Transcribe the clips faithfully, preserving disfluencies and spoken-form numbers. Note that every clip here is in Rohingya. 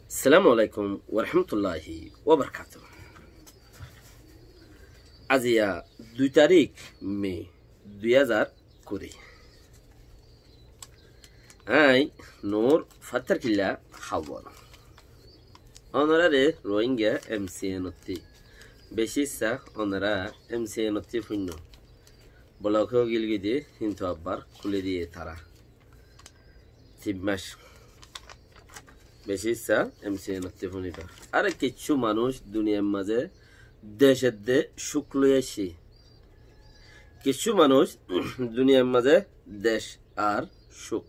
Assalamu alaikum warahmatulláhi wabarakátuhu. Aziya dui tarík me dui házar kuri. Aññí Nur Fattar Killa Hawal. Onoráre Rohingya M C N ottí. Beci issá onorá M C N ottí fuinno. Block ói gilgoi de, kintu abbar kúli diye tará. Tin mac. Beci issá M C N ottí funiba. Are kissú manúic duniyair mazé dec edde cúk loi aiccí. Kissú manúic duniyair mazé dec ar cúk.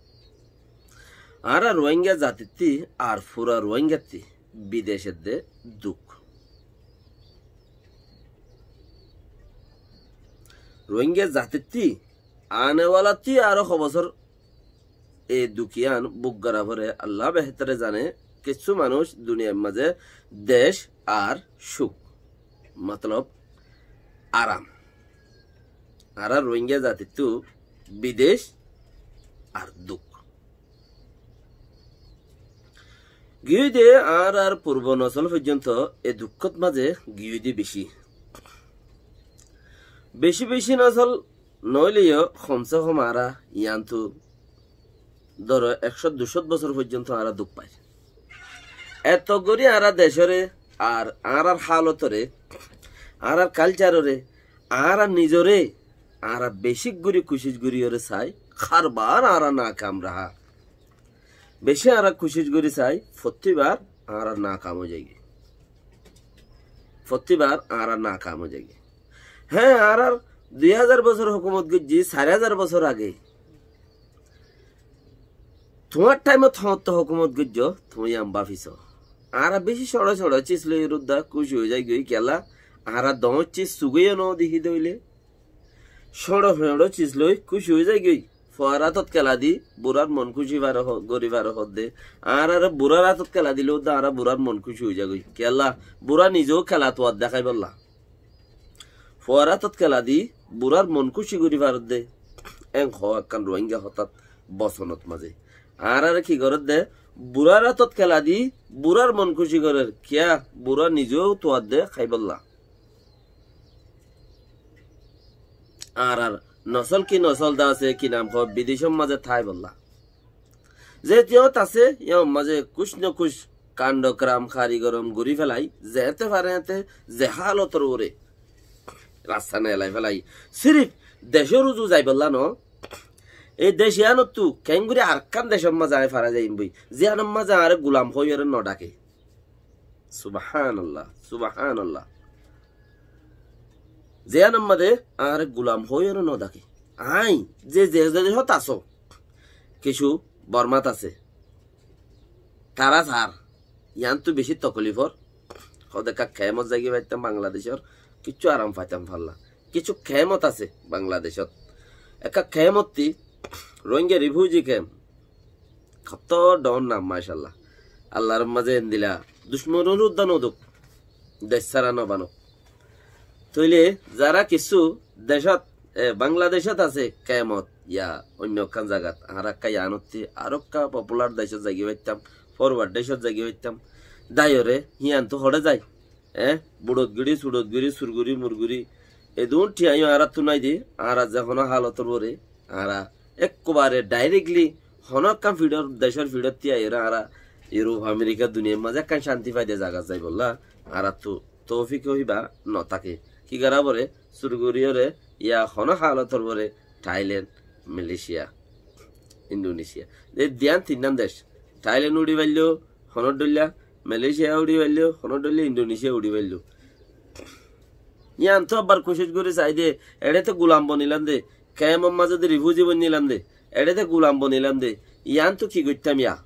Añára Rohingya zatittí ar fura Rohingyattí bidec edde duk. Rohingya zatittí anewalattí aró ho bosór e duk yián buk gora fore Allah behétore zane. Kissú manúic duniyair mazé dec ar cúk, motolob aram. Añára Rohingya zatittú bidec ar duk. Giyói de añárar furbo nosól foijjonto e dukkót mazé giyói de beci. Beci beci nosól noóile yó homse hom añára yiántu dóro ekcót ducót bosór foijjonto añára duk fair. Eto gorí añára decóre ar añárar halotóre, añárar kalcárore, añára nizoré, añára beci gorí kucíc goríyore sai, hárbar añára nakam raha. Beci añára kucíc gorí sai, fottíbar añára nakam ói zaigói. Fottíbar añára nakam ói zaigói. Hé, añárar dui házar bosór hókumot goijjí, sair házar bosór age. Tuáñr thaimot hoñtto hókumot goijjó, tuñí yián báfi só. Añára beci cóñço cóñço cis loi rudda kúci ói zaigói, kiyólla añára doóñr cis sugéyo no dekí de óile. Cóñço cóñço cis loi kúci ói zaigói. Fuar átot kela di, burár mon kúci fare ho-, gorí fare hoódde. Añáráre burár átot kela dile ódde añára burár mon kúci ói zagói. Kiyólla, burá nizeu kela tuat dekáibolla. Fuar átot kela di, burár mon kúci gorí faredde. Eén hoó ekkán Rohingya hotát bosonot mazé. Añáráre ki gorédde? Burár átot kela di, burár mon kúci gorér. Kiyá, burá nizeu tuat dekáibolla. Añárar nosól ki nosól de asé, ki nam hoó, bidecór mazé táibolla. Ze tiyót asé, yór mazé kuc no kuc kando kram, kari gorom gorí felai, zeéñte fare éñte, ze hálotor uore rasta no elai felai. Sirif decór uzu zaibolla no, e dec yíanottú keéngorí arekkán decór mazé aññí fara zaiyum boi, ziyánor mazé añáre gulam hoóiyore no dhaké. Subhánallah, subhánallah. Ziyánor mazé añáre gulam hoóiyore no dhaké. Aññí ze ze decót asó, kissú Bormát asé. Tará sar, yíantu bicí tokolifor. Hoó de ekká kemot zaigói faittám Bangladecór, kissú aram faittám falla. Kissú kemot asé Bangladecót. Ekká kemottí Rohingya refugee camp. Hoto dhoóñr nam, macállah. Allar mazé endila ducmonor udda no duk, dec sára no banuk. Tóile zará kissú decót, e, Bangladecót asé, kemot ya oinno ekkán zagat, añára ekká yíanottí aró ekká popular decót zaigói faittám, forward decót zaigói faittám. Daiyóre híantu hoçé zai. E, buçot gorí, suçot gorí, sur gorí, mur gorí, edún thiañ yó añáráttu nái de, añára ze honó hálotor uore, añára ekkubare directly honó ekkán fiçor, decór fiçottí aiyóre añára Europe, America, duniyair mazé ekkán cánti fai de zagat zaibolla añáráttu toufik óiba no táke. Ki gorá fore? Sur goríyore ya honó hálotor uore Thailand, Malaysia, Indonesia. E diyan tinnán dec. Thailand uçí failló, honór dhoilla, Malaysia uçí failló, honór dhoilla, Indonesia uçí failló. Yíantu abbar kucíc gorí sai de, eçé te gulam bonilam de, kemor mazé de refugee bonilam de, eçé te gulam bonilam de, yíantu ki goittám ya?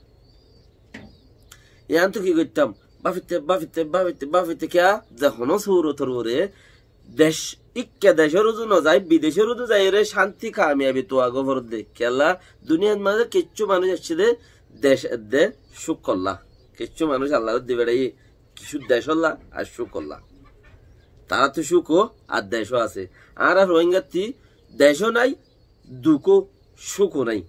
Yíantu ki goittám? Báfitte, báfitte, báfitte, báfitte kiyá, ze honó surotor uore, dec, ikká decór uzu no zai, bidecór uzu zaiyóre cánti kamiyabi tuagó foredde. Kiyólla, duniyair mazé kissú manúic aiccé de, dec edde cúk olla. Kissú manúic Allar uddí beçaiyé, kissú dec olla ar cúk olla. Taráttu cúk ó ar dec ó asé. Añára Rohingyatti dec ó nái, duk ó, cúk ó nái.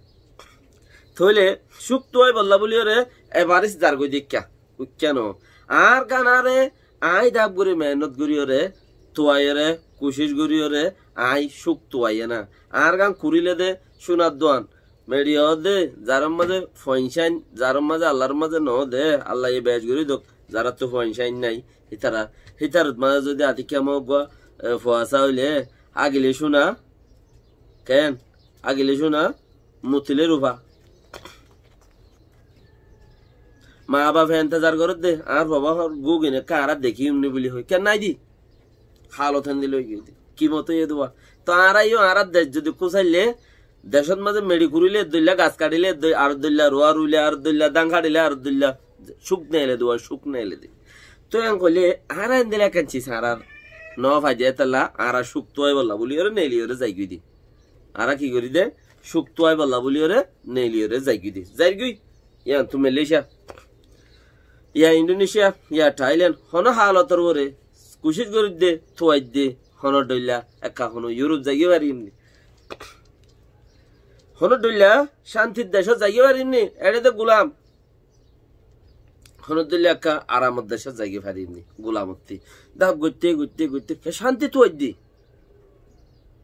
Tóile cúk tuaibolla buliyóre ebaris zargói de ikká. Uikká no. Añár gán aré aññí daf gorí mehénnot goríyoré, tuaiyóre, kucíc goríyoré, aññí cúk tuaiyé na. Añár gán kuríle dé cúnar duan. Meçi ódde, zarár mazé fuain cáin, zarár mazé Allar mazé noó dé, Allaye bec gorí douk, zaráttu fuain cáin nái, hítara, hítar mazé zodi atikká moggúa, e, fuasá óile, agile cúna, keén? Agile cúna, mutilé rufa. Maa bafe entezar gorédde, añár fobá hor gúgin ekká añára dekíyum ni buli hoi. Keén nái di? Hálot héndilla ói giyé de. Kimot óiye de wa. Toh añára yó añárar dec zodi kúsaille, decót mazé meçi kuríle eddóilla, gas kaçíle eddói-, ar eddóilla, ruwa ruile ar eddóilla, dán kaçíle ar eddóilla, cúk neile de wa, cúk neile de. Toh en hoilé añára héndilla ekkán sis añárar no faide, étalla añára cúk tuaibolla buli ore neili ore zaigói de. Añára ki gorí de? Cúk tuaibolla buli ore neili ore zaigói de. Zaigói. Yián tu Malaysia. Ya Indonesia, ya Thailand. Honó halotor uore kucíc gorí de, tuai de. Honó dhoilla ekka honó Europe zaigói farim ni? Honó dhoilla cántir decót zaigói farim ni? Eçé de gulam. Honó dhoilla ekka aramor decót zaigói farim ni? Gulamottí. Daf goitté, goitté, goitté, fe cánti tuai de.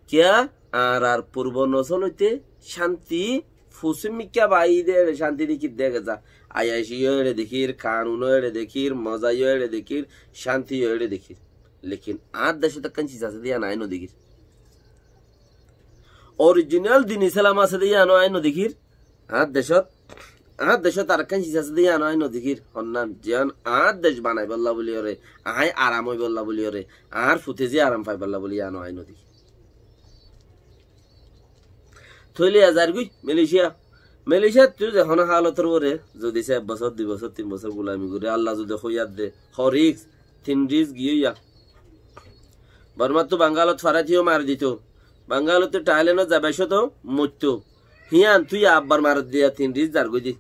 Kiyá? Añárar furbo nosól óite cánti fusímmikká baáiye dé, eçé cánti dekír dé geza. Ayaci yó eçé dekír, kanun ó eçé dekír, moza yó eçé dekír, cánti yó eçé dekír. Lekin añár decót ekkán sis asé dé yían aññí nodekír. Orijinal din Islam asé dé yían ó aññí nodekír. Añár decót, añár decót arekkán sis asé dé yían ó aññí nodekír. Honnán, ziyán añár dec banaibólla buli ore, aññí aram óibolla buli ore, añár fute zí aram faibólla buli yían ó aññí nodekír. Tóile ya zargói Malaysia. Malaysiattú ze honó halotor uore zodi se ek bosór, dui bosór, tin bosór gulami gorí, Allah zodi hoiyat de, ho risk, tin risk giyói ya. Bormattú Bangalot faráitiyó mari dito. Bangalottu Thailandot zaibar cóto moitto. Híyan tui abbar marat diya tin risk zargói de.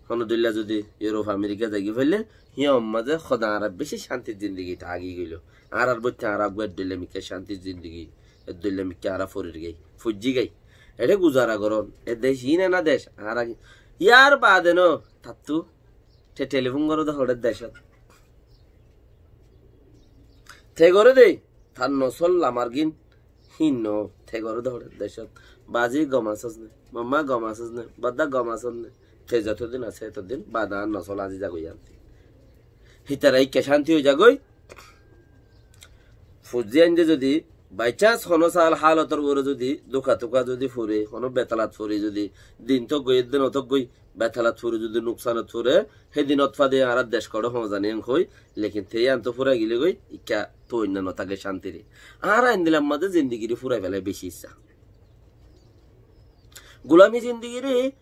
Honó dhoilla zodi Europe, America zaigói faille, híyan mazé hoda añára beci cántir zindigi táki goiló. Añárar boitte añára eggúa eddhoilla mikká cántir zindigi, eddhoilla mikká añára forir gái, foijjí gái. Eçé guzara gorón, e dec híin ena dec, añára ki-, yar baade no, tattú te telifón goró de hoçé decót. Te goré de, tar nosól lamargín híin no, te goré de hoçé decót. Bazi gom asós né, mamma gom asós né, badda gom asós né. Te zotodin asé etodin, bade añár nosól azi zagói yíanti. Hítara ikká cánti ói zagói. Fuain de zodi by chance honó sal halotor uore zodi duka tuka zodi fore, honó betalat fore zodi din tók goi, edde no tók goi, betalat fore zodi nuksanot fore, hé dinot fade añárar dec hoçé hon zani en hoi, lekin te yían to furai gile goi, ikká to oinno no táke cánti re. Añára endilla mazé zindigire furai felai beci issá. Gulami zindigire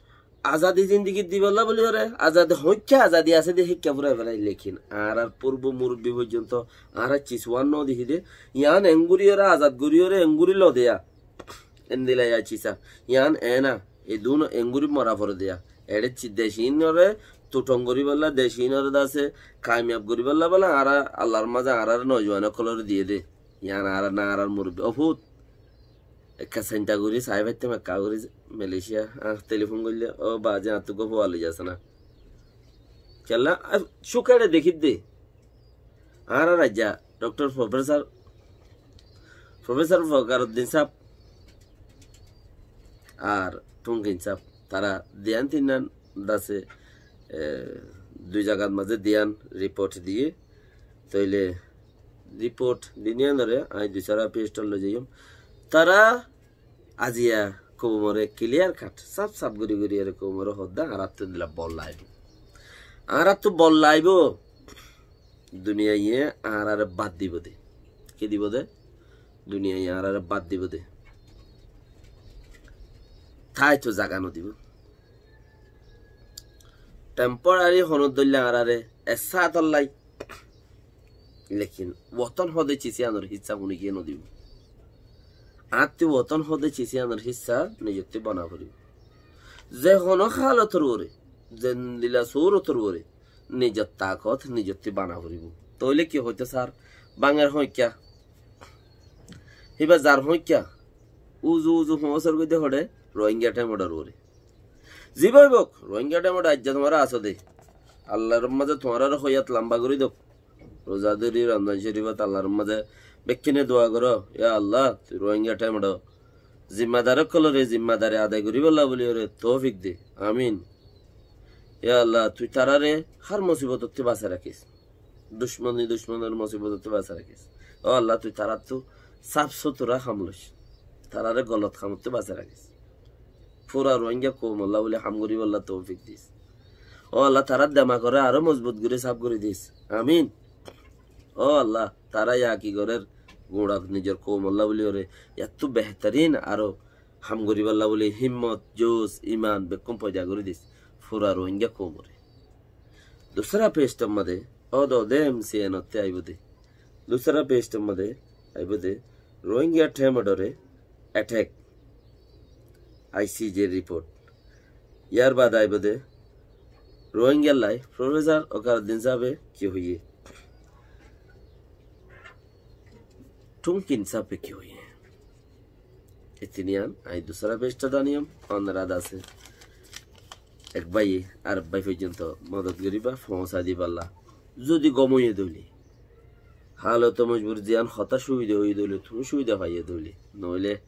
azadi zindigi dibolla buli ore, azadi hoikká azadi asé de hikká furai felai, lekin añárar furbo murubbi foijjonto añára sis uán no dekí de, yían enguri ore azad gori ore enguri lo deya. Endilla ya sis a. Yían ena, edún enguri mora fore deya. Eçé ci-, dec inore tuthon goribolla, dec inore dase kamiyab goribolla bola, añára Allar mazé añárar nojuwan ókkolore diye de. Yían añárar na añárar murubbi. Ó fut, ekka sinta gori sai faittam, ekka gori Malaysia, ah, telifón goille, ó bazi añáttu gó fuwa loi zase na. Kiyólla, ah, cúke eçé dekír de. Añárar raijja, Doktor Profesor, Profesor Fokharuddin sáb ar Tungin sáb, tara diyan tinnan dase, eh, dui zagat mazé diyan riport diye. Tóile riport diniyanore añí dui sara pistol loi zaiyum. Tara aziya koumore kiliyar kat, saf saf gori gori ere koumore hoó de, añárattu endilla bol laibo. Añárattu bol laibo. Duniyaiye añárare bad dibo de. Ki dibo de? Duniyaiye añárare bad dibo de. Táito zaga no dibo. Temporary honó dhoilla añárare ek sátollai. Lekin woton hoó de sis iyanor hissá hunikiye no dibo. Añáttu woton hoó de sis iyanor hissá nizottú bana foribo. Ze honó halotor uore, zendilla surotor uore, nizor takot nizottú bana foribo. Tóile ki hoito sar? Banger hoikká. Hiba zar hoikká. Uzu uzu hoóñsor goi de hoçé, Rohingya temodar uore. Zibá óibok, Rohingya temod aijja tuáñra asó de. Allar mazé tuáñrare hoyat lamba gorí dóuk. Ruza dóri Romzan Córifot Allar mazé bekkúne dua goró, ya Allah, tui Rohingya thaimedor zimmadar ókkolore zimmadari adai goríbolla bóli ore toufik de. Amin. Ya Allah, tui tarare hár musibotottú basai rakís. Ducmoni ducmonor musibotottú basai rakís. Ó Allah, tui tarattú saf sutura ham loís. Tarare golot hamottú basai rakís. Fura Rohingya koumolla bóli ham goríbolla toufik dis. Ó Allah, tarar demakore aró mozbut gorí saf gorí dis. Amin. Ó Allah, tara yá ki gorér guñçak nizor koumolla bóli ore yattú behterin aró ham goríbolla bóli himmot, jus, iman bekkún foida gorí dis. Fura Rohingya koumore. Dusra pector mazé, ó do de em si en ottú aibó de. Dusra pector mazé aibó de, Rohingya thaimedore attack, I C J report. Yar baade aibó de, Rohingyalla Professor Waqaruddin sábe ki hoiyé, Tun Khin sábe ki hoiyé. E tiniyan añí dusra pecta daniyum, onora dase ek báiye arek bái foijjonto modot goríba, foóñsai dibálla. Zodi gom óiye dóile, halote mojbur ziyán hotá cúbida óiye dóile, tuñí cúbida faiyé dóile, noóile